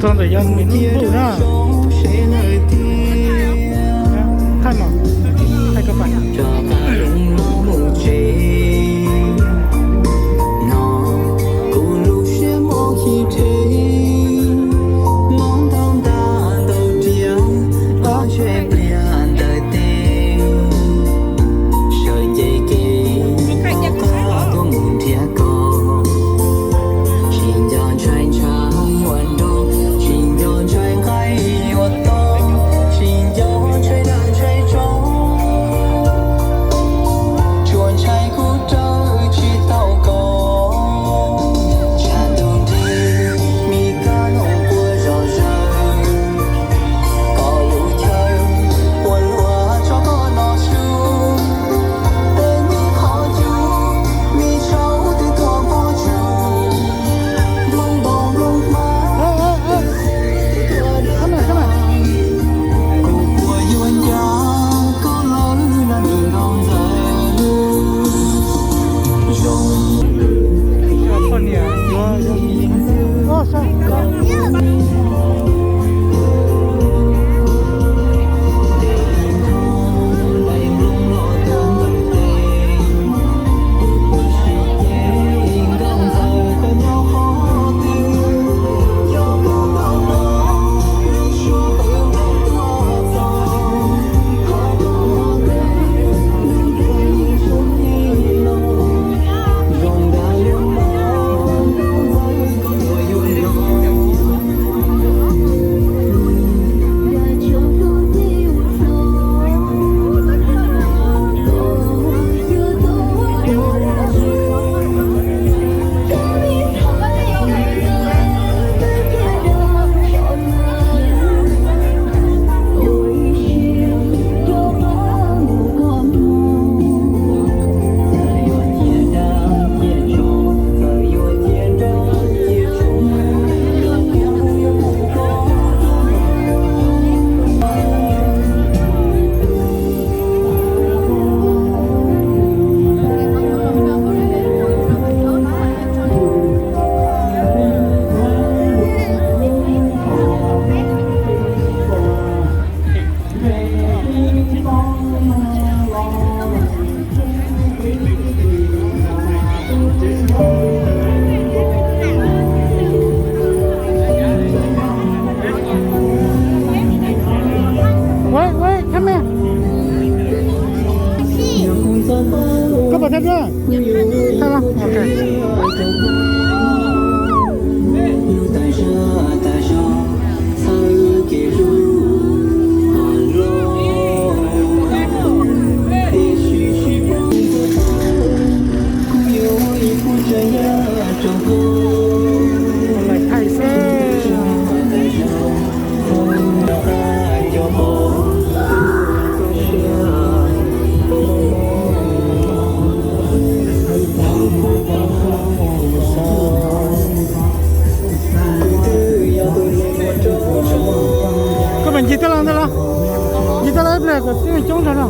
Txog ntawm yog nws lub npuj na. Thaij mas, thaij koj pais. Wait, wait, come here. Koj pom thiab. Thaij los. Ok. Thaij xwb. Koj mam ncig taj los ntawd los, ncig taj los ib pliag kom tib coob nrog no.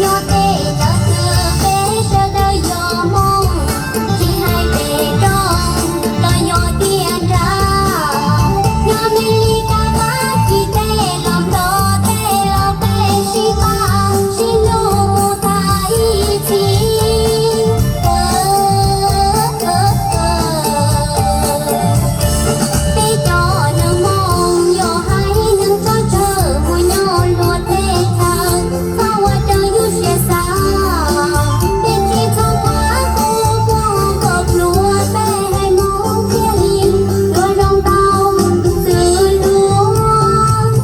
Nyob tej chaw twg peb sawv daws yog Hmoob, tsis hais pem roob los yog tiaj nrag, nyob me li kab vab tsis tej los nrog tej los peb sib pab sib hlub mus tag ib txhis. Peb cov neeg Hmoob yog haiv neeg txawj tsawg mus nyob luag tej chaw, txhob ua raws yus siab xav. Peb tsis txhob pab qhov muag kom pluav peb haiv Hmoob thiaj li yuav zoo tau xws luag.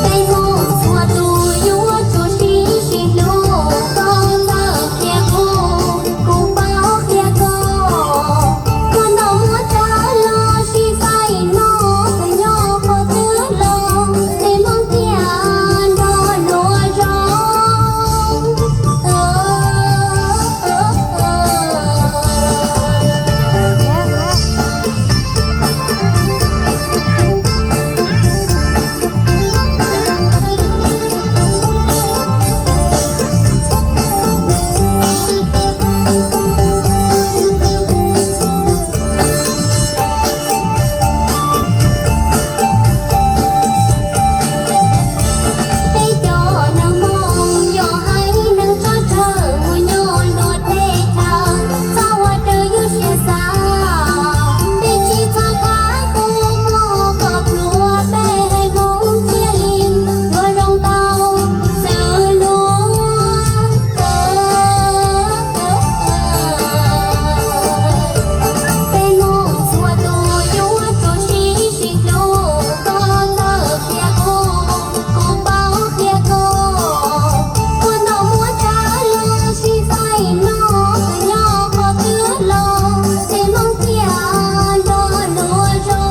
Peb Hmoob txhua tus yuav tsum sib sib hlub, koj txawj qhia kuv, kuv paub qhia koj. Muaj ntaub muaj tsab los sib faib no, koj nyob qhov twg los peb Hmoob thiaj nrog luag zoo. Peb cov neeg Hmoob yog haiv neeg txawj tsawg mus nyob luag tej chaw, txhob ua raws yus siab xav. Peb tsis txhob pab qhov muag kom pluav peb haiv Hmoob thiaj li yuav zoo tau xws luag. Peb Hmoob txhua tus yuav tsum sib sib hlub, koj txawj qhia kuv, kuv paub qhia koj. Muaj ntaub muaj tsab los sib faib no, koj nyob qhov twg los peb Hmoob thiaj nrog luag zoo.